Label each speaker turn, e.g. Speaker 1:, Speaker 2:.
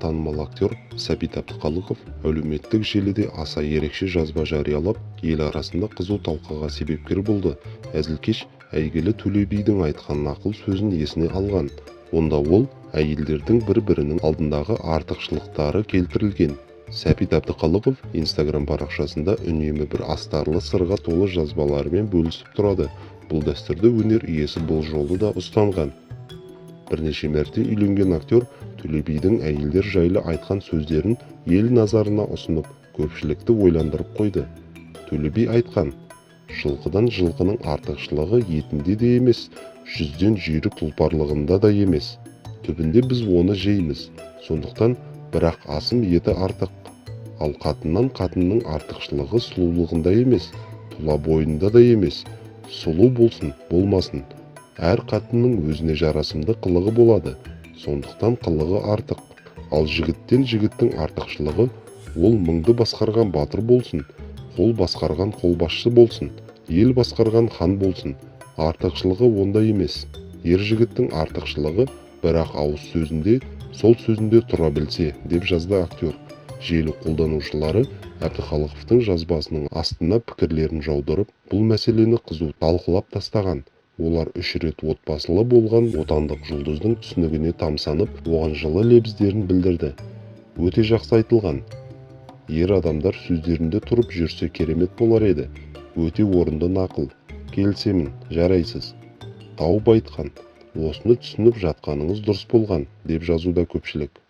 Speaker 1: Танымал актер Сәбит Әбдіқалықов әлеуметтік желіде аса ерекше жазба жариялап, ел арасында қызу талқыға себепкер болды. Әзілкеш әйгілі Төле бидің айтқан нақыл сөзін есіне алған. Онда ол әйелдердің бір-бірінің алдындағы артықшылықтары келтірілген. Сәбит Әбдіқалықов Инстаграм парақшасында үнемі бір астарлы сырға толы жазбаларымен бөлісіп тұрады. Бұл дәстүрді өнер иесі бұл жолы да ұстанған. Бірнеше мәрте үйленген актер Төле бидің әйелдер жайлы айтқан сөздерін ел назарына ұсынып, көпшілікті ойландырып қойды. Төле би айтқан: "Жылқыдан жылқының артықшылығы етінде де емес, жүзден жүйрік тұлпарлығында да емес. Түбінде біз оны жейміз. Сондықтан бірақ асым еті артық. Ал қатыннан қатынның артықшылығы сұлулығында емес, тұла бойында да емес. Сұлу болсын, болмасын, әр қатынның өзіне жарасымды қылығы болады. Сондықтан қылығы артық. Ал жігіттен жігіттің артықшылығы ол мыңды басқарған батыр болсын, қол басқарған қолбасшы болсын, ел басқарған хан болсын. Артықшылығы онда емес. Ер жігіттің артықшылығы бірақ ауыз сөзінде, сол сөзінде тұра білсе", деп жазды актер. Желі қолданушылары Әбдіқалықовтың жазбасының астына пікірлерін жаудырып, бұл мәселені қызу талқылап тастаған. Олар 3 рет отбасылы болған отандық жұлдыздың түсінігіне тамсанып, оған жылы лебіздерін білдірді. "Өте жақсы айтылған. Ер адамдар сөздерінде тұрып жүрсе керемет болар еді. Өте орынды нақыл. Келісемін, жарайсыз. Тауып айтқан. Осыны түсініп жатқаныңыз дұрыс болған", деп жазуда көпшілік.